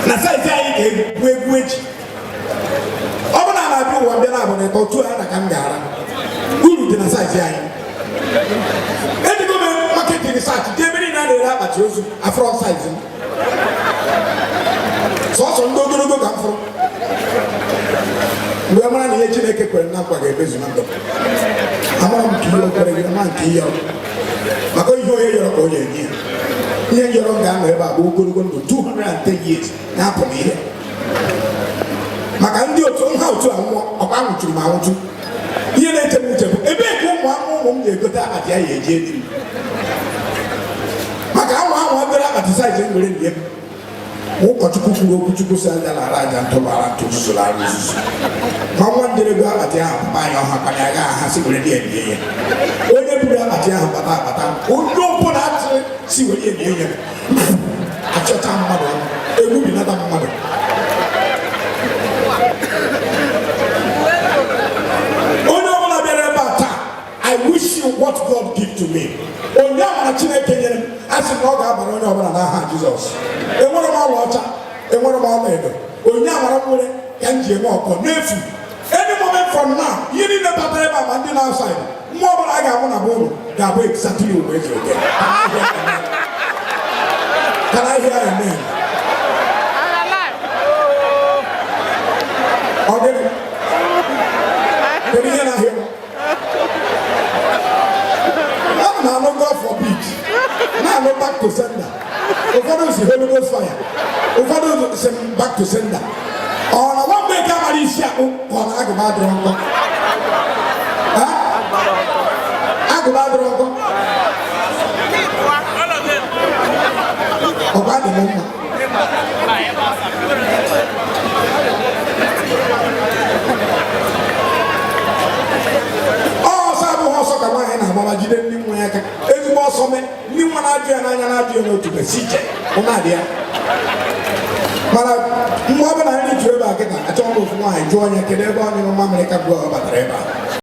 Na size anyị ka egwu egwu eji. Ọ bụrụ na a na-abịa ụwa bịa na abụ na ịtọ otu a na ka m ga-ara. Uru dị na size anyị. Ejigo m market research jee ebe niile a na-ere akpati ozu, afụrọ size m. Sọsọ ndị ogologo ka m fụrụ. Mgbe mara na ihe Chineke kwere na nkwa ga-emezu na ndụ m. Amara m nke ihe o kwere gị, ama nke ihe yọrọ. Maka ihe onye yọrọ ka onye enye ya. Ihe yọrọ m ga-anọ ebe a bụ ogologo ndụ 210 years na-apụ m ihe. Maka ndị otu nha otu a nwụọ, ọkwa anwụchuru m anwụchu. Ihe na-eche m uche bụ ebee ka ụmụ anụ ụmụ m ga-egote akpati ya ya eji edi m. Maka anwụ anwụ obere akpati size m nwere nye m. Ụkọchukwu kwuru okwu Chukwu si aja lara aja ntụ lara ntụ nzuzu lara nzuzu. Ma nwa njerego akpati ahụ papa anyị ọha kwanye agha ha si were ya bie ya. Onye buru akpati ahụ bata akpata onye ọbụla atịrị si were ya bie ya. Achọcha mmadụ ọnụ, egbubinata mmadụ. Onye ọbụla bịara ebe a taa, I wish you what God give to me. Onye amara Chineke nyere m, a sị na ọ ga-abara onye ọbụla n'aha Jizọs. Enwere m ọlaọcha, enwere m ọlaedo. Onye amara m nwere ka m ji eme ọkọ n'efu. Any moment from now, ihe niile batara ebe a ma ndị na outside, nwa ọbụla a ga-amụ na be ụlọ ga-abụ exactly ugbo eji oke. Can I hear amen? Ọ gịnị? Kedu ihe na-ahịa m? Ana m anụ God forbid, na-anụ back to sender. Ụfọdụ si Holy Ghost fire, ụfọdụ si m back to sender. Ọ na nwa mgbe ka mara isi akpụ ka ọ na agụba adịrọ nkọ? Ha? Agụba adịrọ nkọ? Ọkwa adị m mma. Ọsọ abụghị ọsọ ka nwaanyị na-agbaba jide ndị nwa ya aka. Ezigbo ọsọ mee ndị nwa na-ajụ ya n'anya na-ajụ ya n'otu si ije ụna-adị ya. Mana mgbe ọ bụla nri juru ebe a kịta, achọghị m ofu nwaanyị jụọ onye kedu ebe ọ nyụrụ mamịrị ka mgbe ọ batara ebe a.